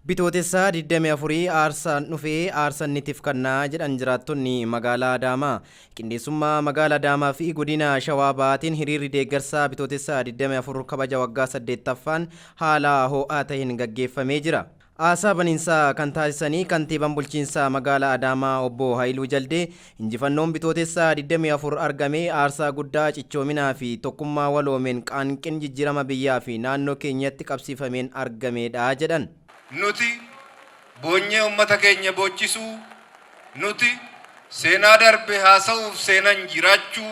Bitootessa 24 aarsaan dhufee aarsan ni tifkannaa jedhan jiraattonni magaalaa Adaamaa. Qindeessummaa magaalaa Adaamaa fi godina Shawaa Bahaatiin hiriirri deeggarsaa Bitootessa 24 kabaja waggaa 8ffaan haala ho'aa ta'een gaggeeffamee jira. Haasaa baninsaa kan taasisanii kantiibaan bulchiinsa magaalaa Adaamaa obbo Hayiluu Jaldee injifannoon Bitootessa 24 argame aarsaa guddaa cichoominaa fi tokkummaa waloomeen qaanqeen jijjiirama biyyaa fi naannoo keenyatti qabsiifameen argameedha jedhan. Nuti boonyee ummata keenya boochisuu, nuti seenaa darbe haasa'uuf seenan jiraachuu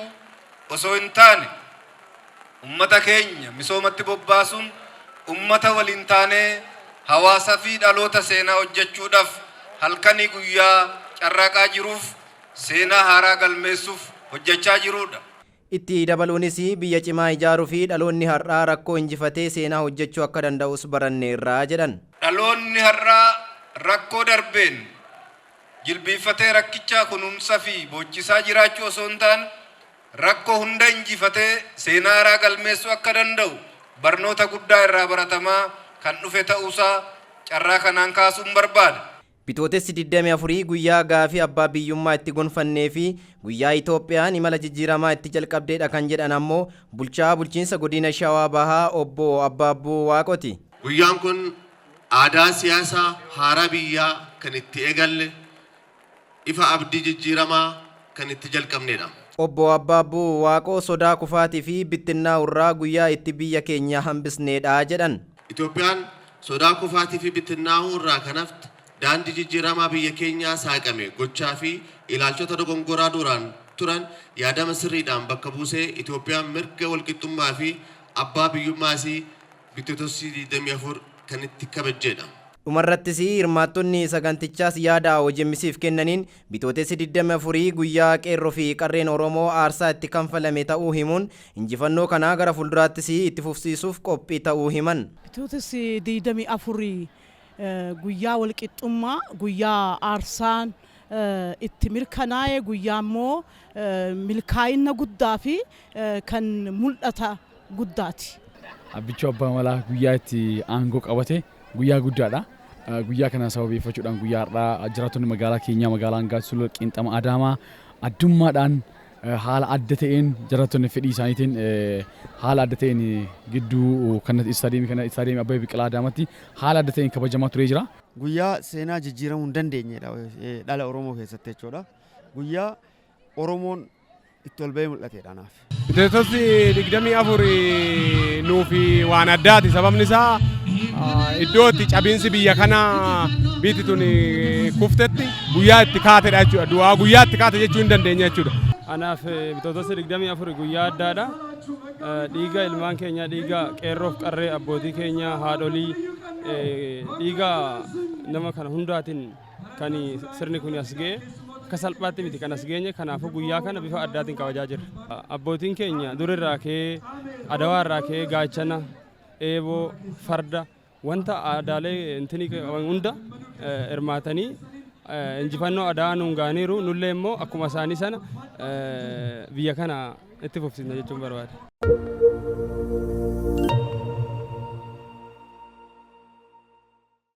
osoo hin taane, ummata keenya misoomatti bobbaasuun ummata waliin taanee hawaasa fi dhaloota seenaa hojjechuudhaaf halkanii guyyaa carraaqaa jiruuf seenaa haaraa galmeessuuf hojjechaa jiruudha. Itti dabaluunis biyya cimaa ijaaruu fi dhaloonni har'aa rakkoo injifatee seenaa hojjechuu akka danda'us baranneerra jedhan. Dhaloonni har'aa rakkoo darbeen jilbiiffatee rakkichaa kunuunsa fi booccisaa jiraachuu osoo hin taane rakkoo hunda injifatee seenaa haaraa galmeessuu akka danda'u barnoota guddaa irraa baratamaa kan dhufe ta'uusaa carraa kanaan kaasuun barbaada. Bitootessi 24 guyyaa gaafii abbaa biyyummaa itti gonfannee fi guyyaa Itoophiyaan imala jijjiiramaa itti jalqabdeedha kan jedhan ammoo bulchaa bulchiinsa godina Shawaa Bahaa obbo Abbaabbuu Waaqoti. Guyyaan kun aadaa siyaasaa haaraa biyyaa kan itti eegalle, ifa abdii jijjiiramaa kan itti jalqabnedha. Obbo Abbaabbuu Waaqoo sodaa kufaatii fi bittinnaa'urraa guyyaa itti biyya keenya hambisneedha jedhan. Itoophiyaan sodaa kufaatii fi bittinnaa'uu irraa kan hafte daandii jijjiiramaa biyya keenyaa saaqame gochaa fi ilaalchota dogongoraa duraan turan yaadama sirriidhaan bakka buusee Itoophiyaan mirga walqixxummaa fi abbaa biyyummaa isii Bitootessi 24 kan itti kabajjeedha. Dhumarrattis hirmaattonni sagantichaas yaada OMC'f kennaniin Bitootessi 24 guyyaa qeerroo fi qarreen Oromoo aarsaa itti kanfalame ta'uu himuun injifannoo kana gara fuulduraattis itti fufsiisuuf qophii ta'uu himan. Bitootessi 24 guyyaa walqixxummaa, guyyaa aarsaan itti mirkanaa'e, guyyaa immoo milkaa'ina guddaa fi kan mul'ata guddaati. Abbichuu Abbaa Malaa guyyaa itti aangoo qabate guyyaa guddaadha. Guyyaa kana sababeeffachuudhaan guyyaa har'aa jiraattonni magaalaa keenyaa magaalaa Angaatu Sulula Qiinxama Adaamaa addummaadhaan haala adda ta'een jiraattonni fedhii isaaniitiin haala adda ta'een gidduu kanatti istaadiyeemii kana istaadiyeemii Abbabee Biqilaa Adaamaatti haala adda ta'een kabajamaa turee jira. Guyyaa seenaa jijjiiramuu hin dandeenyedha dhala Oromoo keessatti jechuudha. Guyyaa Oromoon itti ol ba'ee mul'atedha anaaf. Bitootessi 24 nuuf waan addaati. Sababni isaa iddoo itti cabiinsi biyya kanaa biyyi tun kuftetti guyyaa itti kaatedha jechuudha. Du'aa guyyaa itti kaate jechuu hin dandeenya jechuudha. Anaaf Bitootessi 24 guyyaa addaadha. Dhiiga ilmaan keenya, dhiiga qeerroof qarree, abbootii keenya, haadholii, dhiiga nama kana hundaatiin kan sirni kun as ga'e akka salphaatti miti kan as geenye. Kanaafuu guyyaa kana bifa addaatiin kabajaa jirra. Abbootiin keenya durirraa ka'ee, Adawaa irraa ka'ee, gaachana, eeboo, farda, wanta aadaalee intinii qaban hunda hirmaatanii injifannoo Adawaa nuun ga'aniiru. Nullee immoo akkuma isaanii sana biyya kana itti fufsiisna jechuun barbaada.